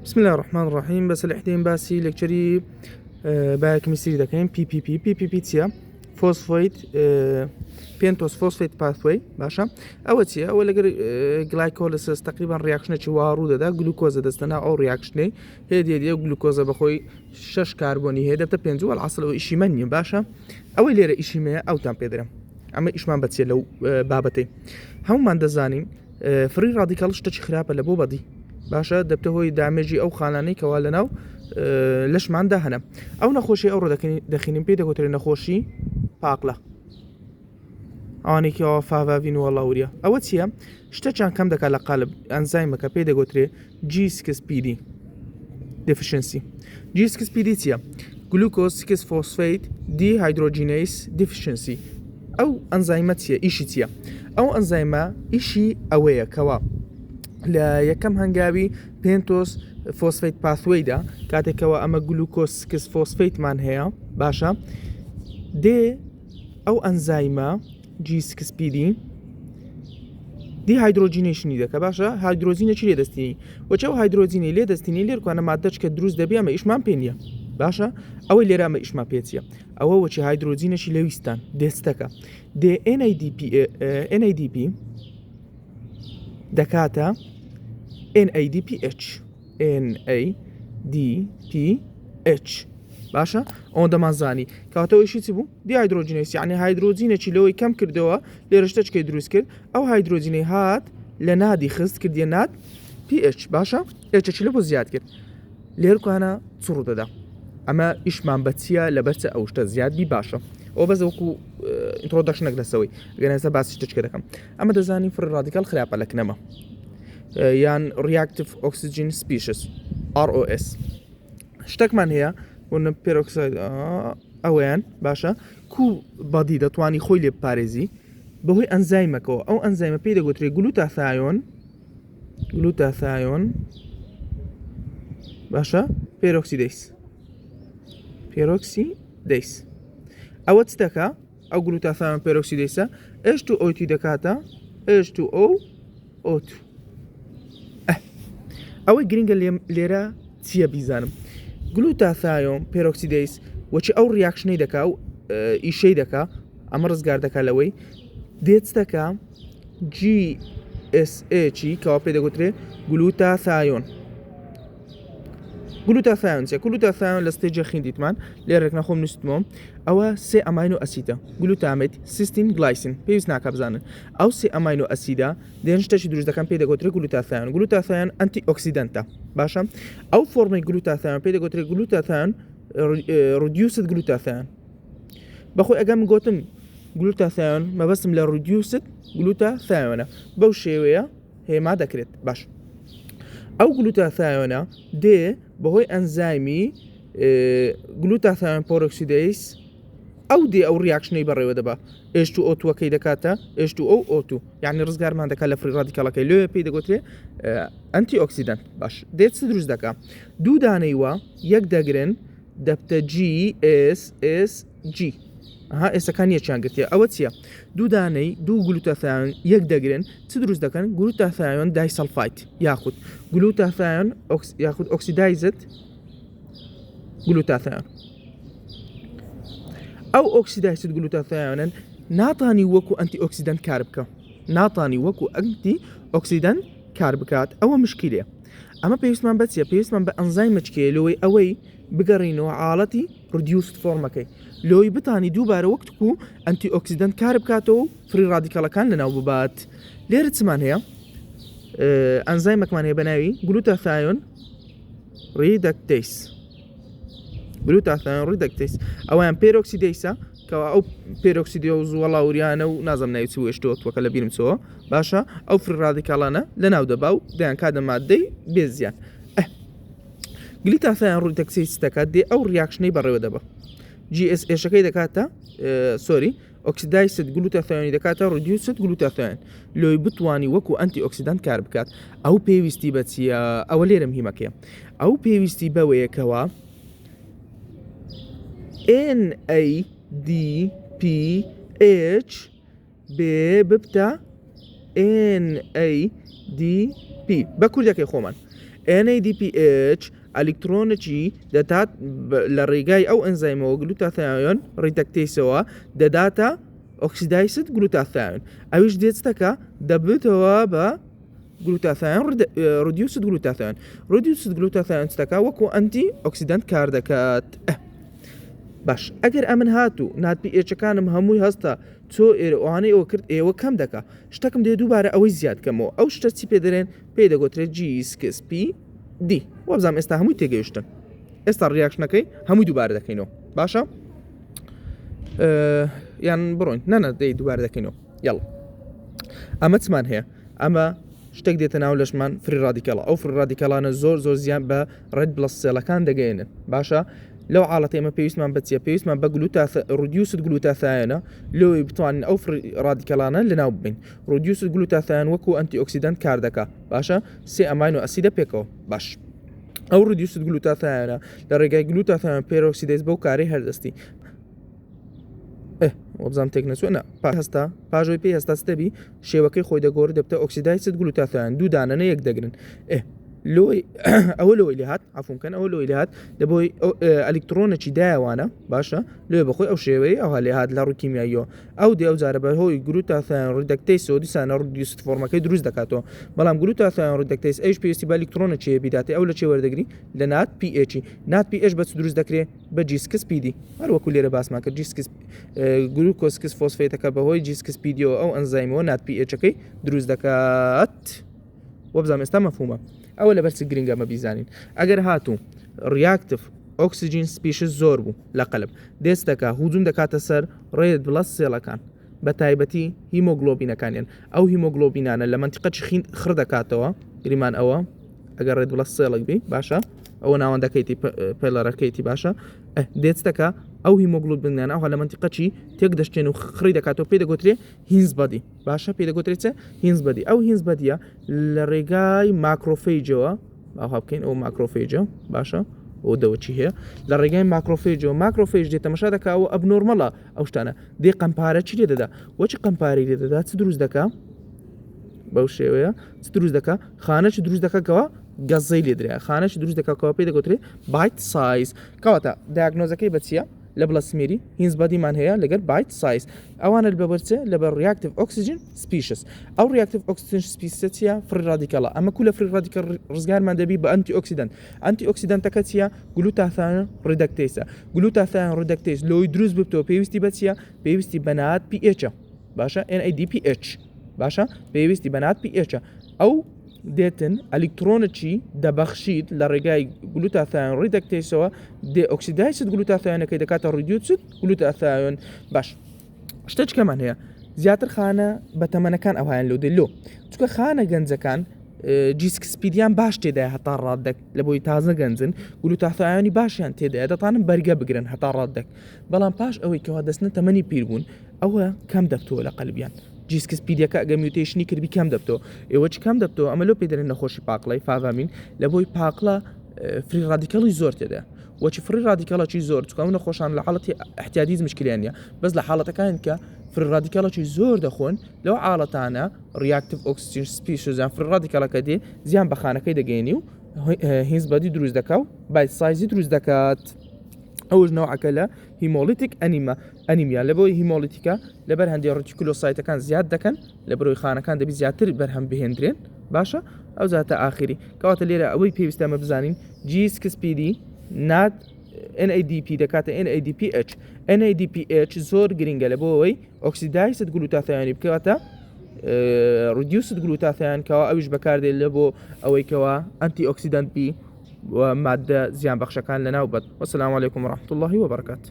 بسم الله الرحمن الرحیم بە سەلحدین باسی lecture ی biochemistry دەکەین PPP PPP چییە؟ phosphate pentose phosphate pathway باشە ئەوە چییە ئەوە لەگەر glycolysis تقریبان reaction ێکی وا ڕوو دەدا گلوکۆزە دەستەنا ئەو reaction ەی هێدێ دێ گلوکۆزە بەخۆی شەش کاربۆنی هەیە دەبتە پێنج وەڵعەسڵ ئەوە ئیشی من نییە باشە ئەوەی لێرە ئیشی مەیە ئەوتان پێدرم ئەمە ئیشمان بەچیە لەو بابەتەی هەمومان دەزانین free radical شتەکی خراپە لە بۆ body باشە دەبتە هۆی damage ی ئەو خانانەی کەوا لەناو لەشماندا هەنە ئەو نەخۆشی ئەو دەخینین پێی دەگوترێت نەخۆشی پاقلە ئەوانێکیەوە fava bean وەڵاوریا ئەوە چییە شتەچان کەم دەکات لە قالب ئەنزایمەکە پێی دەگوترێ G6PD deficiency G6PD چییە؟ glucose 6 phosphate dehydrogenase deficiency ئەو ئەنزایمە چییە ئیشی چییە؟ ئەو ئەنزایمە ئیشی ئەوەیە کەوا لە یەکەم هەنگاوی pentose phosphate pathway دا کاتێکەوە ئەمە glucose 6 phosphate مان هەیە باشە دێ ئەو ئەنزایمە G6PD dehydrogenation ی دەکە باشە هایدرۆجینێکی لێ دەستینی وەچ ئەو هایدرۆجینی لێ دەستینی لێرکوانە مادەچکە دروست دەبێ ئەمە ئیشمان پێ نییە باشە ئەوەی لێرە ئەمە ئیشمان پێ چییە ئەوە وەچی هایدرۆجینێکی لەویستان دێستەکە دێ NADP NADP دەکاتە NADPH NADPH باشە ئەوەندەمان زانی کەواتە ئەویشی چی بوو dehydrogenase یعنی هایدرۆجینێکی لەوەی کەم کردەوە لێرە شتەچکەی دروست کرد ئەو هایدرۆجینەی هات لە NAD ی خست کردیە NAD PH باشە H ەکی لە بۆ زیاد کرد لێرکانە چڕ دەدا ئەمە ئیشمان بە چییە لەبەرچە ئەو شتە زیاد بی باشە ئەو بەس وەکو introduction ێک لەسەوەی گەر ئێستا باسی شتێکە دەکەم ئەمە دەزانین free radical خراپە لە کنەمە یان reactive oxygen species ROS شتێکمان هەیە بۆ peroxide ئەوەیان باشە کو body دەتوانی خۆی لێ بپارێزی بەهۆی ئەنزایمەکەەوە ئەو ئەنزایمە پێی دەگوترێ glutathione glutathione باشە peroxidase peroxidase ئەوە چ دەکا ئەو glutathione peroxidase ە H2O2 دەکاتە H2O O2 ئەوەی گرنگە لێرە چییە بیزانم glutathione peroxidase وەچی ئەو reaction ەی دەکا و ئیشەی دەکا ئەمە ڕزگار دەکا لەوەی دێت دەکا GSH کەوا پێ دەگوترێ glutathione glutathione چیە glutathione لە stage ە خین دیتمان لێرەک نەخۆم نووسمەوە ئەوە سێ amino acid ە glutamate cysteine glycine پێویست ناکە بزانن ئەو سێ amino acid ە دێن شتێکی دروست دەکەن پێی دەگوترێت glutathione glutathione antioxidant ە باشە ئەو فۆرمی glutathione پێی دەگوترێت glutathione reduced glutathione بەخۆی ئەگەم گوتم glutathione مەبەستم لە reduced glutathione ە بەو شێوەیە هێما دەکرێت باش ئەو glutathione ە دێ بەهۆی ئەنزایمی glutathione peroxidase ئەو دێ ئەو reaction ەی بەڕێوە دەبا H2O2 ەکەی دەکاتە H2O O2 یعنی ڕزگارمان دەکات لە free radical ەکەی لێ پێی دەگوترێ antioxidant باش دێت چ دروست دەکا دوو دانەی وا یەک دەگرن دەبتە GSSG ئەها S ەکان یەکیان گرتیە ئەوە چییە؟ دوو دانەی دوو glutathione یەک دەگرن چ دروست دەکەن glutathione disulfide یاخود glutathione یاخود oxidized glutathione ئەو oxidized glutathione ن ناتانی وەکو antioxidant کار بکە ناتانی وەکو antioxidant کار بکات ئەوە مشکلەیە ئەمە پێویستمان بە چیە پێویستمان بە ئەنزایمەچکەیە لەوەی ئەوەی بگەڕینەوە حاڵەتی reduced form ەکەی لۆی بتانی دووبارە وەک تکو antioxidant کار بکاتەوە و free radical ەکان لەناو ببات لێرە چمان هەیە ئەنزایمەکمان هەیە بە ناوی glutathione reductase glutathione reductase ئەویان peroxidase ە کەوا ئەو peroxide و زووەڵاوریانە و نازم ناوی چ وێشتەوە توەکە لە بیرم چۆوە باشە ئەو free radical انە لە ناو دەبا و دەیان کادە مادەی بێزیان glutathione reductase دەکات دێ ئەو reaction ەی بەڕێوە دەبە GSH ەکەی دەکاتە sorry oxidized glutathione ی دەکاتە reduced glutathione لۆی بتانی وەکو antioxidant کار بکات ئەو پێویستی بە چییە ئەوە لێرە مهمەکەیە ئەو پێویستی بەوەیەکەوە NADPH بێ ببتە NADP بە کوردەکەی خۆمان. NADPH ئەلیکترۆنێکی دەدات لە ڕێگای ئەو ئەنزایمەوە glutathione reductase ەوە دەداتە oxidized glutathione ئەویش دێت دەکا دەبێتەوە بە glutathione reduced glutathione reduced glutathione دەکا وەکو antioxidant کار دەکات. باش ئەگەر ئەمن هاتوو NADPH ەکانم هەمووی هەستا چۆ ئێرە ئەوانەی ئەوە کرد ئێوە کەم دەکا شتەکم دێ دووبارە ئەوەی زیاد کەمەوە ئەو شتە چی پێ دەرێن پێی دەگوترێت G6PD وابزانم ئێستا هەمووی تێگەیشتن ئێستا reaction ەکەی هەمووی دووبارە دەکەینەوە باشە یان بڕۆین نەنە دەی دووبارە دەکەینەوە یاڵا ئەمە چمان هەیە ئەمە شتێک دێتە ناو لەشمان free radical ە ئەو free radical انە زۆر زۆر زیان بە red blood cell ەکان دەگەێنن باشە لەو حاڵەتی ئەمە پێویستمان بەچیە پێویستمان بە gluta reduced glutathione ە لۆی بتوانین ئەو free radical انە لەناو ببین reduced glutathione وەکو antioxidant کار دەکا باشە سێ amino acid ە پێکەوە باش ئەو reduced glutathione ە لە ڕێگای glutathione peroxidase بەو کارەی هەردەستی وەبزانام تێک نەچوە نە پا هەستا پاژۆی پێی هەستا ستەبی شێوەکەی خۆی دەگۆڕی دەبتە oxidized glutathione دوو دانەنە یەک دەگرن ئێ لۆی ئەوە لۆی لێهات عفوم کەن ئەوە لۆی لێهات لە بۆی ئەلیکترۆنێکی دایوانە باشە لێ بەخۆی ئەو شێوەیە ئەوها لێهات لە ڕووی کیمیاییەوە ئەو دێ ئەو جارە بە هۆی glutathione reductase و دیسانە reduced form ەکەی دروست دەکاتەوە بەڵام glutathione reductase ئەویش پێویستی بە ئەلیکترۆنێکی هەیە بیداتێ ئەو لە چێ وەردەگری لە NADPH ی NADPH بە چ دروست دەکرێ بە G6 PD هەر وەکو لێرە باسمان کرد G6 glucose six phosphate ەکە بەهۆی G6 PD ەوە ئەو ئەنزایمەوە NADPH ەکەی دروست دەکات وەبزانام ئێستا مەفهومە ئەوە لەبەر چ گرنگە مە بیزانین ئەگەر هاتوو reactive oxygen species زۆر بوو لە قەلب دێست دەکا هجوم دەکاتە سەر red blood cell ەکان بە تایبەتی هیمۆگلۆبینەکانیان ئەو هیمۆگلۆبینانە لە مەنتیقەی خین خڕ دەکاتەوە گریمان ئەوە ئەگەر red blood cell ێک بی باشە ئەوە ناوەندەکەیتی پێلەرەکەیتی باشە دێت دەکا ئەو هیمۆگلۆبینانە ئەوها لە مەنتیقەی تێک دەشتێن و خڕی دەکاتەوە پێی دەگوترێ Heinz body باشە پێی دەگوترێت چ Heinz body ئەو Heinz body ە لە ڕێگای macrophage ەوە ئاها بکەین ئەو macrophage ە باشە ئەو دەوەچی هەیە لە ڕێگای macrophage ەوە macrophage دێت تەمەشا دەکا ئەوە abnormal ە ئەو شتانە دێ قەمپارە چی لێ دەدا وەچی قەمپارەی لێ دەدا چ دروست دەکا بەو شێوەیە چ دروست دەکا خانە چ دروست دەکا کەەوە گەزەی لێ درێ خانەش دروست دەکا کەەوە پێی دەگوترێ bite size کەواتە diagnose ەکەی بە چییە؟ لە blood smear ی Heinz body مان هەیە لەگەر bite size ئەوانە لەبەر چ لەبەر reactive oxygen species ئەو reactive oxygen species ە چییە free radical ە ئەمە کو لە free radical ڕزگارمان دەبی بە antioxidant antioxidant ەکە چییە glutathione reductase ە glutathione reductase لۆی دروست ببتەوە پێویستی بە چییە پێویستی بە NADPH ە باشە NADPH باشە پێویستی بە NADPH ە ئەو دێتن ئەلیکترۆنێکی دەبەخشیت لە ڕێگای glutathione reductase ەوە دێ oxidized glutathione ەکەی دەکاتە reduced glutathione باش شتێکمان هەیە زیاتر خانە بە تەمەنەکان ئەوهایان لۆ دێ لۆ چونکە خانە گەنجەکان G6 PD یان باش تێدایە هەتا ڕاددەک لە بۆی تازە گەنجن glutathione ی باشیان تێدایە دەتوانن بەرگە بگرن هەتا ڕاددەک بەڵام پاش ئەوەی کەوا دەستنە تەمەنی پیربوون ئەوە کەم دەبتەوە لە قەلبیان G6 PD ەکە ئەگە mutation ی کردبی کەم دەبتەوە ئێوە چ کەم دەبتەوە ئەمە لۆ پێ دەرێن نەخۆشی پاقلەی فاڤامین لە بۆی پاقلە free radical ی زۆر تێدا وەچی free radical ەکی زۆر چکە ئەو نەخۆشان لە حاڵەتی احتیادیز مشکلیان نیە بەس لە حاڵەتەکان کە free radical ەکی زۆر دەخۆن لەو حاڵەتانە reactive oxygen species یان free radical ەکە دێ زیان بە خانەکەی دەگەێنی و Heinz body دروست دەکا و bite size ی دروست دەکات ئەوش نەوعەکە لە hemolytic anemia anemia لە بۆی hemolytic ە لەبەر هەندێک reticulocyte ەکان زیاد دەکەن لە برۆی خانەکان دەبی زیاتر بەرهەم بهێندرێن باشە ئەو زاتە ئاخری کەواتە لێرە ئەوەی پێویستە ئەمە بزانین G6PD NAD NADP دەکاتە NADPH NADPH زۆر گرنگە لە بۆ ئەوەی oxidized glutathione ی بکاتە reduced glutathione کەوا ئەویش بەکاردێت لە بۆ ئەوەی کەوا antioxidant بی و مادە زیان بەخشەکان لەناو بەت وەسلام علیکم ورحمة الله وبرکاته.